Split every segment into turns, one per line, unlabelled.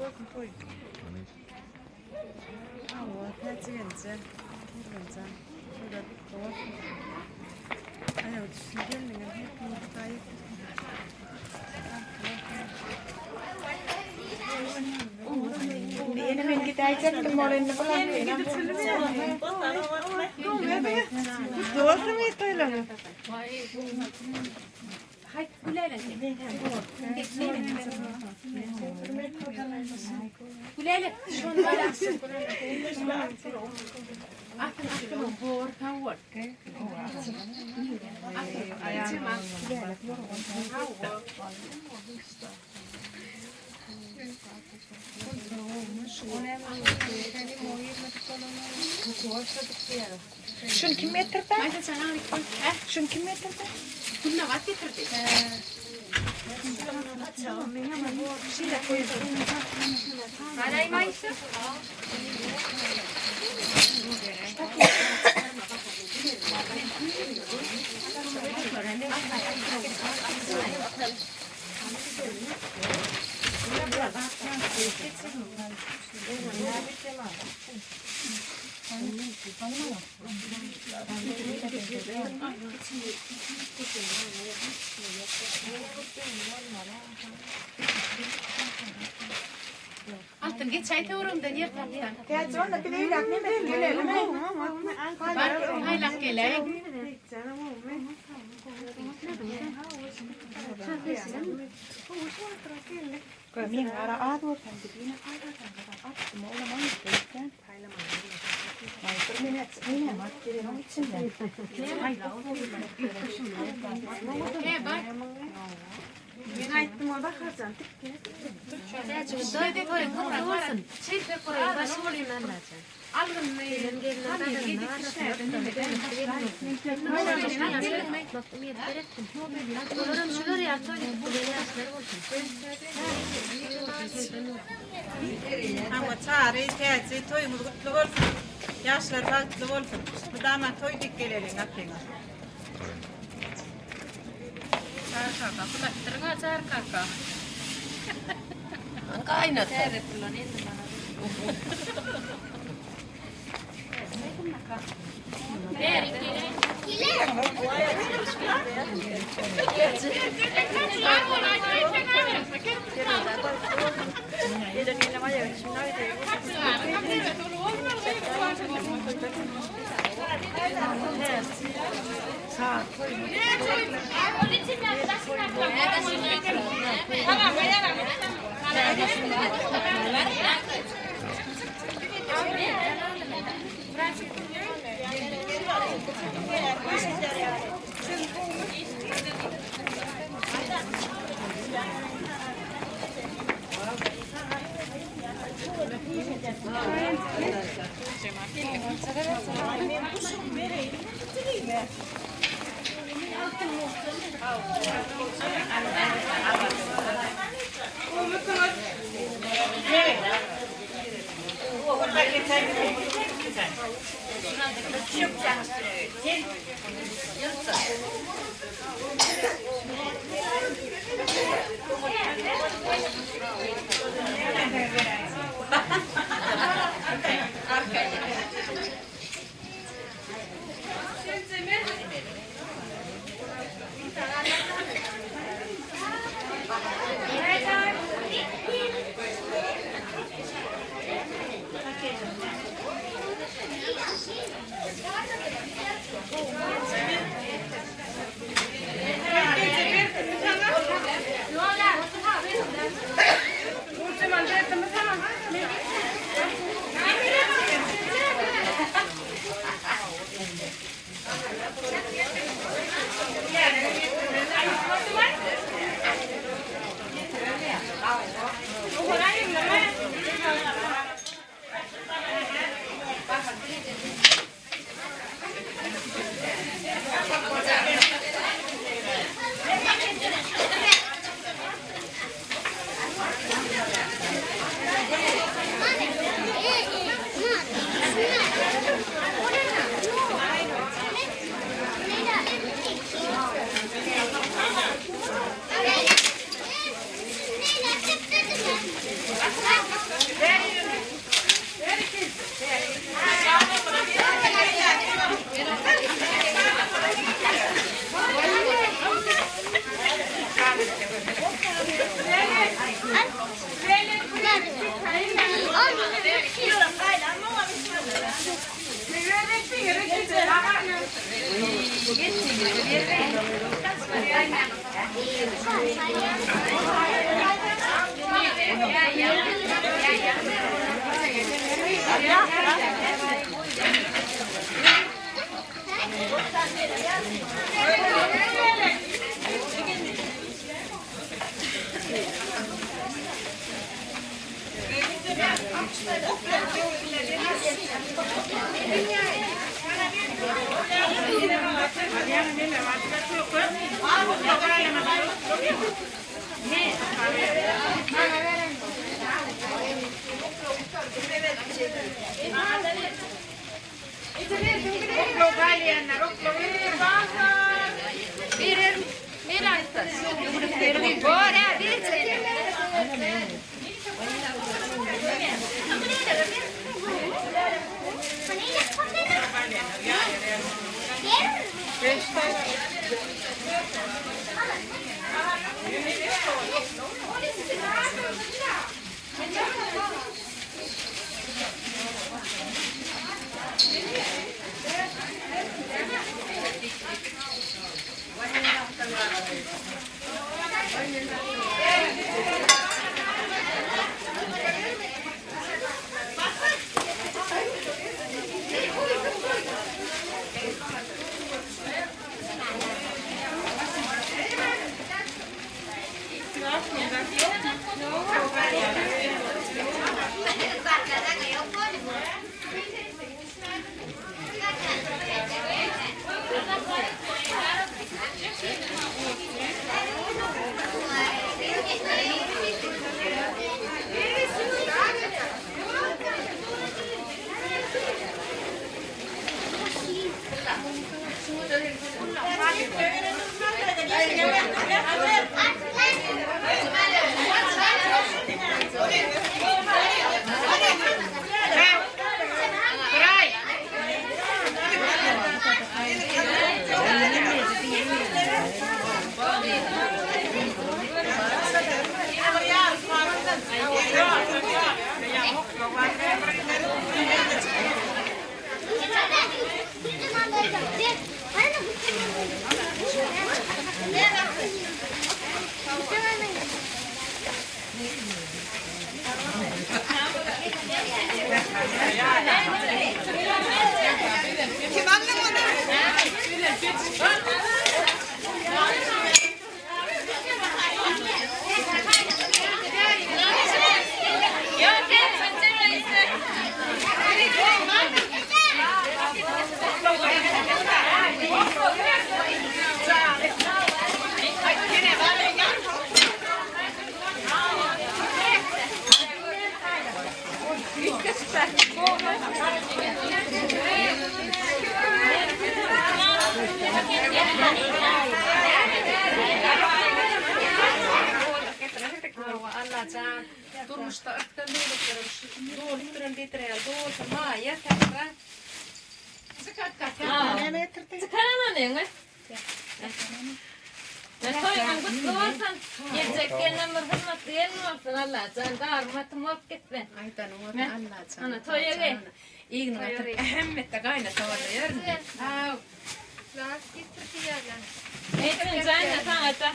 bolsun toý. Hawa, täze gelinje. Gurbanjan. Toýlar gutly bolsun. Aýagy düşsün gelniňe her kim Hudaý ýetirsin.
Ýene men gidäýjekdim, ol indi bular.
Gutly bolsun toýlaryňyz.
Şuny kim getirdi? Şuny kim getirdi?
Gülnabat getirdi. Altyn geçäý töweregimden ýer tapsaň.
Täze onda biz eýläk neme gelelim.
Bar, aýlap geleý.
Men ara az bolsam gidine paýlasaň atdym olam aýtdy. Aý bir men men at geleniň içinde.
He, bar.
Men aýtdym o baharjan tikdi. Ama çary, täji, toýumyz gutly bolsun. Ýaşlar bagtly bolsun. Mydama toý diýip geleliň gapyňa.
Çary kaka, pul atdyryň-a Çary kaka.
Gaýnata.
Täze pullan endi mana. Allajan durmuşda yrkdan böleklerim şu dolup duran bedre ýaly dolsun maýa sähra.
Näme getirdi?
Çıkaran onu. Ne toýuň gutly bolsun. Geljek gelinen bir hürmetli gelin bolsun Allajan. Darym bolup gitsin.
Aýdanyň bolsun Allajan.
Ana toýa gel.
Igni gatyr ähemmetde gaýnata bolýar. Aw.
Eýtin janyna saňa da.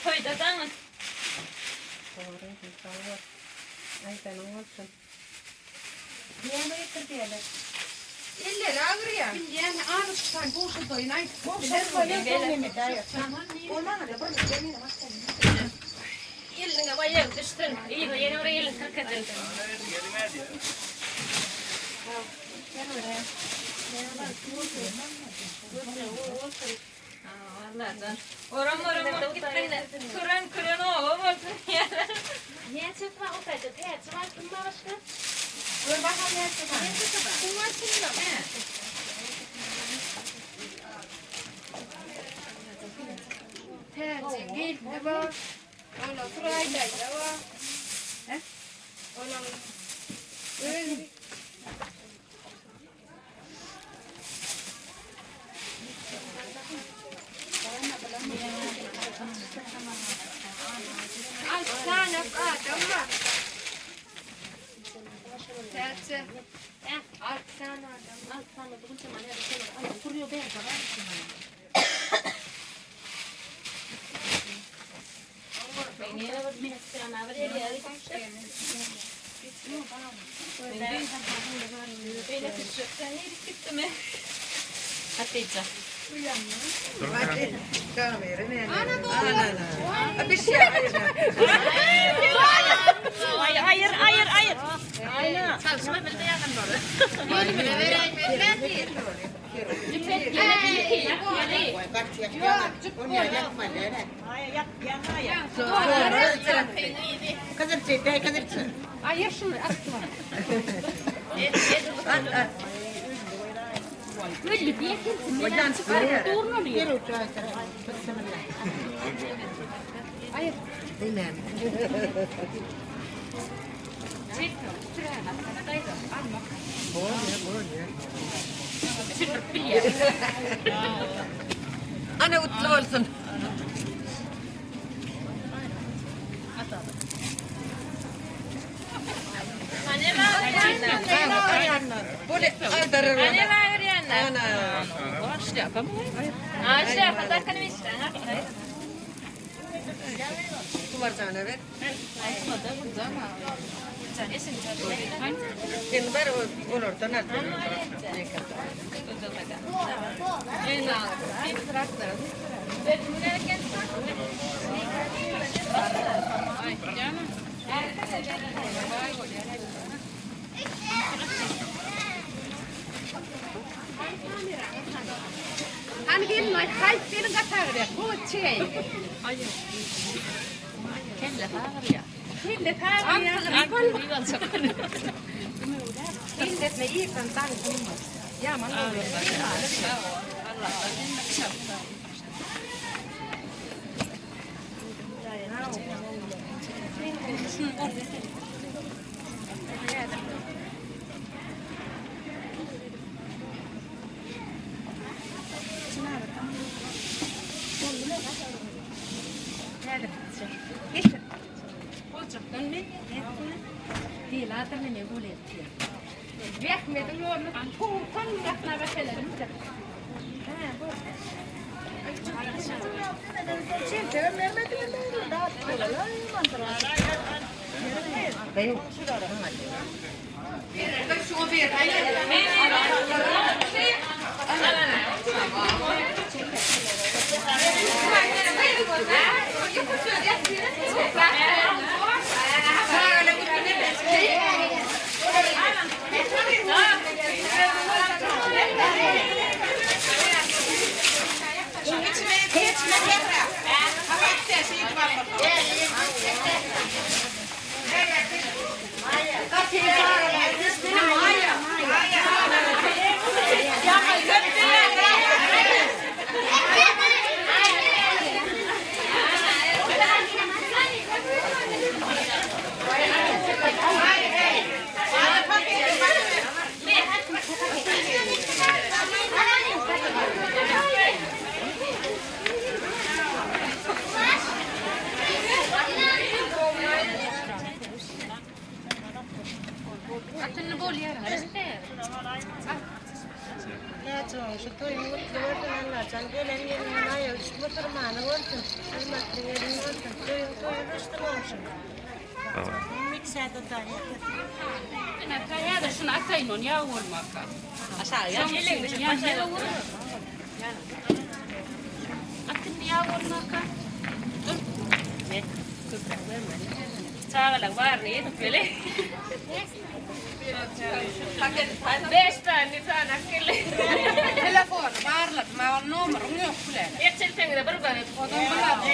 Toýda daňyz.
Dogry, sag bol. Aýdanyň bolsun. Näme getirdi ýaly?
Elleri agyrýar.
Bilýän azajyk boşadaýyn aýt.
Eline baýak düşsün. Yna ýene bir elin tirkedin. Allah'tan. Oram oram bolup gitsin. Küren küren oba bolsun ýa. Näçe pa otaydy? Täçe var kim başga?
Gör bakalım näçe bar.
Täze geldi bar. Ona turaýda bar.
He?
Ona öz Altı tane adam var. Täze. Altı tane adam.
Alt tane bugün zaman her şey var. Ay kuruyor ben de var.
Men ýene bir mesjana bir ýere Beýle düşjekden ýerip gitdi mi? Hatyja. Aýyr, aýyr, aýyr. Çalyşma bildi ýalan bolar.
Aýyr şuny atma.
Ana gutly bolsun.
Şlýapa dakynyp içseň.
Hani gelin ay hayt gelin gatagyrýar. Bu çeý.
Kelle sagyrýar.
Kelle sagyrýar. Kellesine iýsen daň bolmaz. Ýaman bolýar. Boljakdan men Diladyr meni gol etdi. Rehmetiň ýolunu towtan ýatna bekelerim. Atyny bolýar.
Şu toýuň gutly bolsun Allajan gelen geliniň aýagy düşüp musurmany bolsun. Hürmetli gelin bolsun. Toýuň toýy düşsün olsun. Mikşäde daýy.
Ýa-da şuny ataýyn ony ýag bolmaka. Aşağı ýa. Atyny ýag bolmaka. Dur. Ne? Köpräk bermeli. Çagalar baryny ýetmeli. Beş tane tane akylly.
Telefonu barladım, ama nomerim yok bile.
Erçelseňize bir bana.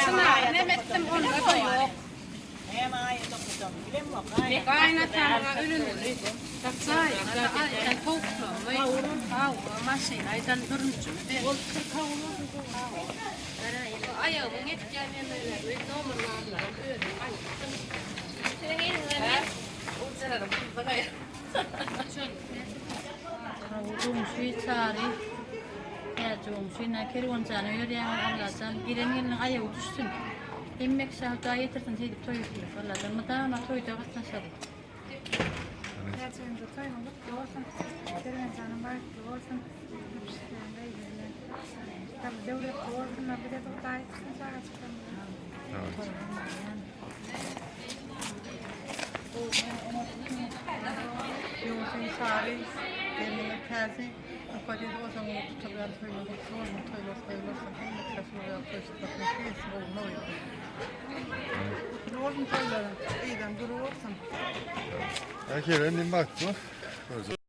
Çınarı ne ettim onda da yok. Kaynatana ölünür. Tatsay, aydan tavuklu, tavuğu, maşyn, aydan dürümcü.
Ayağımın etken yemeleri, nomerlarla özüm aýtdym. Senin eliňden Ulçalarym pulda
Goňşy çary Täji goňşy ine kerwenjana ýörýäňiz Allajan gelen gelniň aýagy düşsün. Hemme kişä Hudaý ýetirsin şeýdip toý etmek Allajan mydama toýda gatnaşaly.
Täjigimize toýuň gutly bolsun. Kerwenjanyň bagtly bolsun. Öpüşýän gyzy bilen. Tabi döwletli bolsunlar. Bize de Hudaý etsin çagajyklarymyza.
Ýogsam sary, gelniňe täze.
Mukaddes ojagyňda tutulýan toýlar gutly bolsun, toýlar toýlarsyn, hemme kişä şular ýaly toý tutmak nesip etsin, gowuna goýsun. Gutly bolsun toýlaryň, yzam dury bolsun.
Herkese bagtly.